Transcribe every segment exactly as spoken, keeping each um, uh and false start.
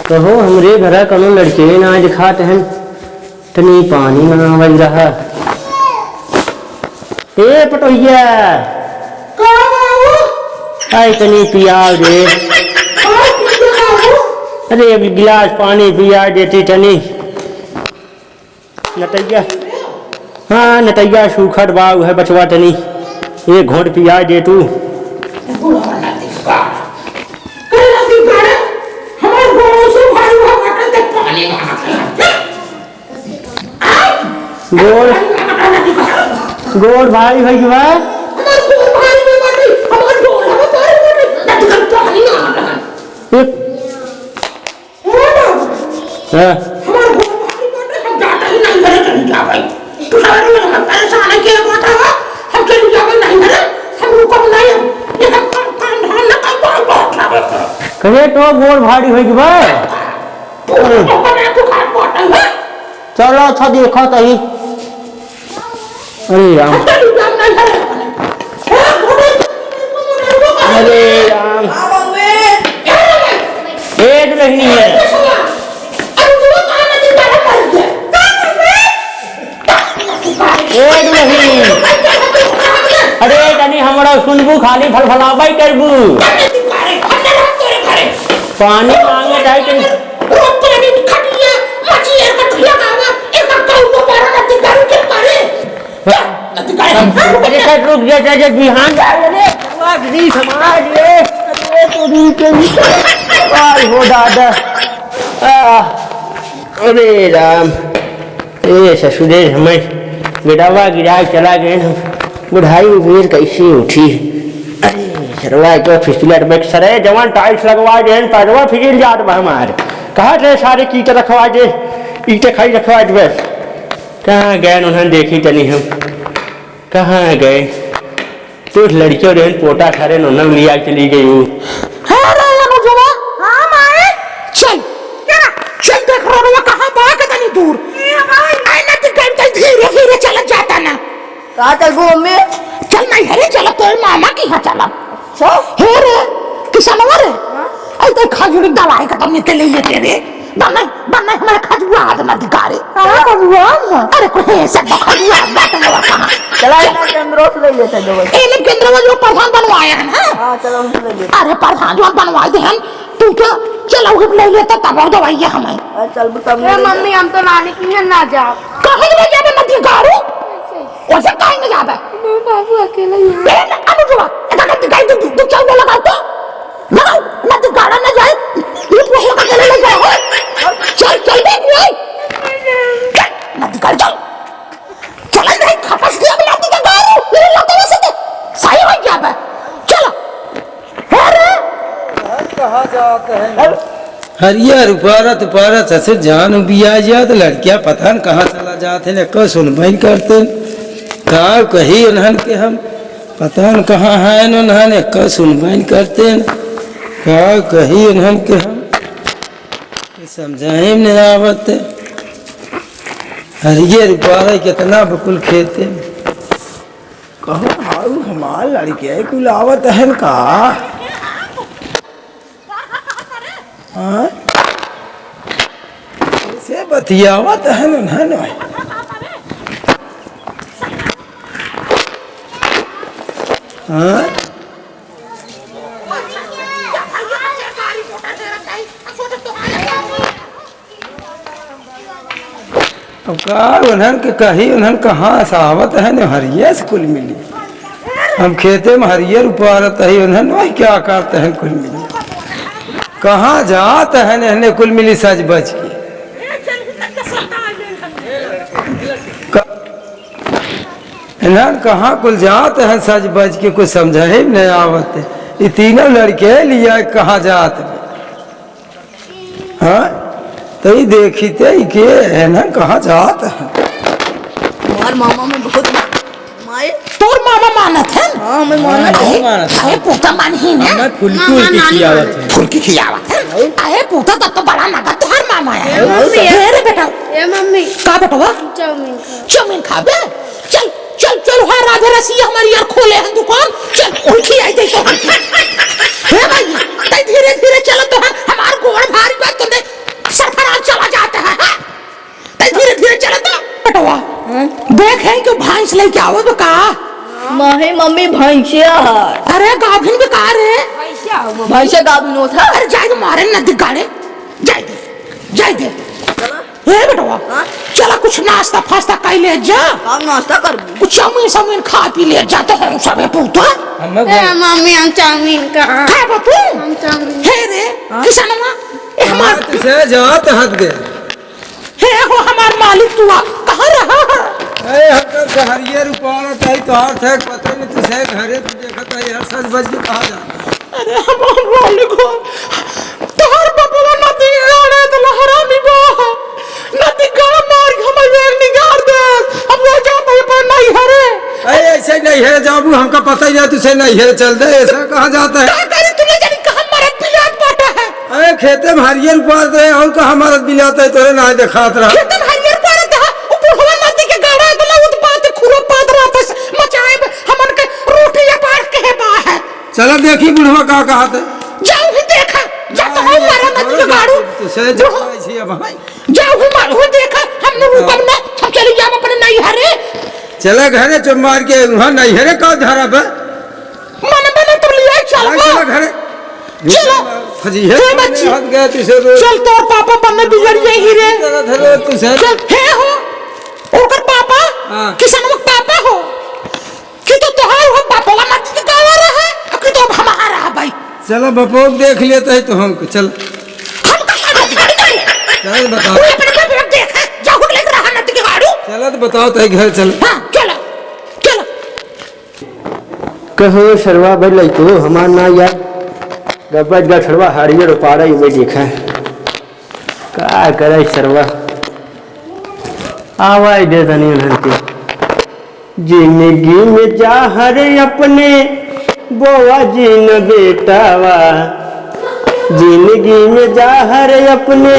कहो, हमरे घरा कउनो लड़के ना दिखात हैं, तनी पानी मंगावल रहा। ए पटोहिया, का बाबू? आई तनी पियाव दे। का पियाव बाबू? अरे, एक गिलास पानी पिया देती तनी। नटैया, हाँ, नटैया सूखत बा, उहे बचवा तनी एक घोंट पिया दे तू। बुढ़वा नदी का, करे नदी का रे, हमार गोड़ों से भारी हुआ बाटन ते पानी मांगत है। गोड़, गोड़ भारी होइ गवा। हमार गोड़ भारी होइ बाटे, हमार गोड़ हमार भारी बाटे, ना तो कल पानी ना आ रहा। एक, हाँ। हमार गोड़ भारी बाटे, हम जाता ही नहीं घरे चली जावे। तू सारे लोग हम परेशान है, के बात है, हम चली जावे नहीं घरे, हम रुकब नहीं, हम ये हम काम, काम धाम ना कर, बहुत, बहुत खावे। कहे तो गोड़ भारी होइ गवा। चलो, अच्छा, देखो तही। अरे राम। अरे राम। ए दुलहिनी है। ए दुलहिनी। अरे तनी हमरा सुनबू, खाली फलफलाबै करबू। पानी मांगे जाए तनी। ओ पानी खटिया, मचिया कटिया गावा, एकर कौनो पारा नदी गारू के पारे। नदी गारू। अरे, रुक जा, जा, जा, बिहान जा, अरे, समाज रे, समाज रे, अरे, तो रुक, रुक। आय हो दादा। आ, अरे राम। ए ससुरे, हमें बेटावा गिरा के चला गए हम। बुढ़ाई में बेर कैसे उठी? अरे सरवा, एक फिसलट बैठ सरे, जवान टाइल्स लगवा दे, पैरवा फिजिल जात बा हमार। कहा थे सारे कीट रखवा दे, ईटे खाई रखवा दे बस। कहाँ गए उन्हें देखी तनी हम, कहाँ गए? तो लड़कियों रहन पोटा सारे नोनल लिया चली गई हूँ। हाँ रे अनुजवा। हाँ माए। चल। क्या? चल देख रोडवा कहाँ बा के तनी दूर। ए भाई। आए ना तू कहीं कहीं धीरे धीरे चलत जाता ना। कहाँ चलबू मम्मी? चल नहीं हरे चल तोर मामा की यहाँ चल। अच्छा। हो रे किसनवा रे। हाँ? आई तो खजूरी दवाई का तब निकल ले लेते रे। बन्ना, बन्ना हमारे खजुआ हाथ ना दिखा रे। कहाँ खजुआ हाथ ना? अरे कोई ऐसा खजुआ हाथ बात नहीं हुआ कहाँ? चला इतना केंद्रों से ले लेते हैं दवाई। ए लोग केंद्र में जो प्रधान बनवाए हैं ना? हाँ, चलो उनसे ले लेते हैं। अरे प्रधान जो बनवाए थे हम, तू क्या चला उसे ले लेता तब और दवाई है हमें। अरे चल तब ए ले लेते मम्मी, हैं। हम तो नानी की यहाँ ना जाओ। कहाँ ले जाबे मत दिगारू? वैसे काहे ना जाबे? बाबू अकेला ही है। ए ना, अब जो, इधर का दिखाई दे, दे, दे, चल बोला तो। लगाओ, नदी गाड़ा न जाए, ये पोखरा का गले लग जाए। चल, चल, देख, नहीं। चल, नदी गाड़, चल। चल, नहीं, खपस दिया, नदी के गाड़ी, ये लगता वैसे तो सही हो गया बे। चलो। अरे! कहाँ जाते हैं? हरियर उपारत, उपारत, ससुर जान उबिया जात, लड़किया पता न कहाँ चला जात है, न को सुनबैन करते। का कही उन्हन के हम? पता न कहाँ हैं उन्हन, एक्का सुनबैन करते न, का कही उन्हन के हम, समझाई में नहीं आवत। हरिये रुपारे कितना बकुल खेते। कहो, हाउ हमार लड़के कुल आवत हैं का? हाँ? कैसे बतियावत हैं उन्हन? हाँ? अब का उन्हन के कही, उन्हन कहाँ से आवत हैं, न हरिये से कुल मिली। हम खेते में हरियर उपारत ही, उन्हन वही क्या करत हैं कुल मिली। कहाँ जात हैं एहने कुल मिली सज बज के। क-, इन्हन कहाँ कुल जात हैं सज बज के, कुछ समझे में नहीं आवत। ये तीनों लड़के लिया कहाँ जात हैं? हाँ? तो ये देखी ते, ये के है ना, कहाँ जात है? हमार मामा में बहुत माए। तोर मामा मानत है? हाँ, हमें मानत है। अरे, मानत है। अरे, पोता मान ही ना। हमें फुल्की मामा उल्की नानी खियावत मानत है। फुल्की खियावत है। अरे, पोता तब तो बड़ा नगद तोहार मामा है। ए, मम्मी। ए, रे बेटा। ए, मम्मी। का बेटवा? चाउमीन खा। चाउमीन खाबे? चल, चल, चल, वहाँ राधे रसिया हमारी यार खोले हैं दुकान। चल, उनकी आई दे तो। हे भाई, तै धीरे धीरे इसलिए क्या हुआ तो का? माही मम्मी भैंसिया है। अरे गाभिन भी का रे? भैंसिया हो मम्मी। भैंसिया गाभिन होत है। अरे जाए दे मारे नदी गाड़े। जाए दे। जाए दे। चला। ए बेटवा। हाँ? चला कुछ नाश्ता फास्ता कर ले जा। हम नाश्ता करबू। कुछ चाउमीन साउमीन खा पी ले जा तो हम सबे पूता। हम लोग ए मम्मी हम चाउमीन का। खा बापू। हम चाउमीन। हे रे। हाँ? किसनवा। ए हमार हमार तुझे जात हद गया। हे हो हमार मालिक, तू आ, कहाँ रहा है? अरे, हम तो सहरिये रुपाना ताई, तोहार थे पता नहीं, तू से घरे तू देखत है यार, सज बज के कहाँ जाता है? अरे, हमार मालिक हो, तोहार बपवा नदी गाड़े तो हरामी बा, नदी गाड़ मार के हमें वेग निगार दे, अब वो जाता है पर नहीं हरे। अरे, ऐसे नहीं है, जाबू, हमका पता ही नहीं, तुझे नहीं है, चल दे, ऐसा कहाँ जाता है? का करी, तू नहीं जानी कहाँ मरत पिलात बाटा है। अरे खेते में हरियर उपाड़त रहे, और कहाँ मरत बिलात है, तोरे ना देखात रहा। खेते में हरियर उपाड़त है, उ बुढ़वा नदी के गाड़ा इतना उत्पात, खुरो पात रहत है, मचाए में हमन के रोटी या पाड़ के है बा है। चला देखी बुढ़वा का कहत है। जाऊ ही देखा, जा तो हो मारा नदी के गाड़ू। तो से देखा इसी अब, हाँ। जाऊ ही मार, हो देखा, हमने हाँ। रुकम ना, हम चली जाब अपने नैहरे। चला घरे चुप मार के, वहाँ नैहरे का धरा बा। मन बने तो लिया चल चल, बा। चल घरे। चलो। फजी है, हे बच्ची। हाथ गया तुझे रोज। चल, तोर पापा बनने बिगड़ गए ही रे। तेरा धरो तुझे। चल, हे हो। ओकर पापा, हाँ। किसनवा के पापा हो। कि तो तोहार हो पापा नदी के गाड़ा रहा, अब कि तो अब हमारा रहा भाई। चलो, बपोक देख लेते हैं तो हमको, चल। हम कहाँ नदी गाड़ी करे? चल, बताओ। वो अपने पापा देख, जाओ, लेकर रहा नदी के गाड़ू। चलो, तो बताओ, तय घर चल। हाँ, चलो, चलो। कहो सरवा भाई लइको हमार ना यार, गब्बज गठड़वा हाड़िए रोपाड़ा ये देखा। का करे सरवा, आवाज दे तनी उन्हन के। जिंदगी में जाहर अपने बोवा जिन बेटावा, जिंदगी में जाहर अपने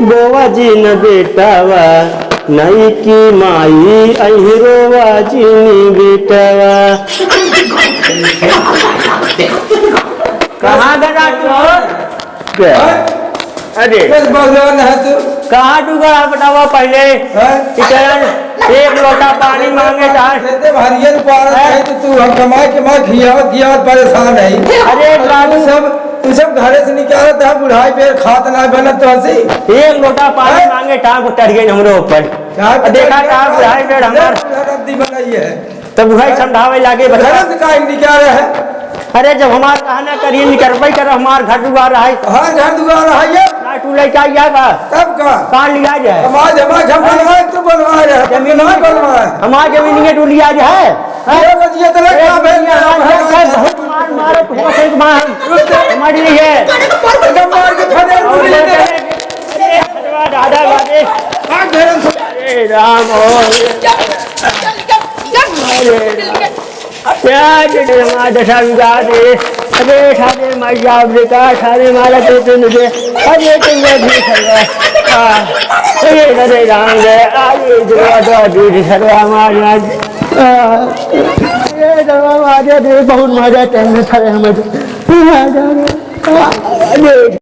बोवा जिन बेटावा, नई की माई अहिरोवा जिन बेटावा। कहाँ गना तू हो? क्या? अरे। बस भगवान है तू। कहाँ तू गया बतावा पहले? हैं? इधर एक लोटा पानी मांगे था। खेते में हरियर पारत हैं? है तो तू हम कमाई कमाई खियावत खियावत परेशान है। अरे और बाबू। तू सब, तू सब घरे से निकालत है, बुढ़ाई बेर खात ना बनत तो हंसी। एक लोटा पानी हैं? मांगे था, वो चढ़ गए हमरे ऊपर। क्या देखा था बुढ़ाई बेर हमार। रद्दी बनाई है। तब वही समझावे लागे बता। घरे से काहे निकाले है? अरे, जब हमार कहना करिए, निकरबे कर, हमार घर दुआर है। हमार घर दुआर है ये? ना तू लेके आई जाएगा। तब का? कहाँ लिया जाए? हमार जमा जब बनवाए, तू बनवाए रहे, जमीन ना बनवाए। हमार जमीन ये तू लिया जाए? हाँ? ये बस ये तो लगा अरे, भेल दुनिया में हमार हमार घर बहुत मार मारे, तू से मार। रुक जा। हमारी नहीं है। एकदम मार के फटे, और तू ले ले। अरे, हटवा दादा, अरे। भाग घर से। अरे राम, अरे। अरे, क्या के डरमा दशा बिगाड़ दे। अरे, सारे माई बाप रे, का सारे मारा के तुम दे। अरे, तुम ये भी सर्वा। हाँ। अरे, अरे राम रे, अरे, दुआ, दुआ, दूध सर्वा, मार, मार। हाँ। अरे, सर्वा, मार दे, बहुत मजा टेंशन है हमें। अरे।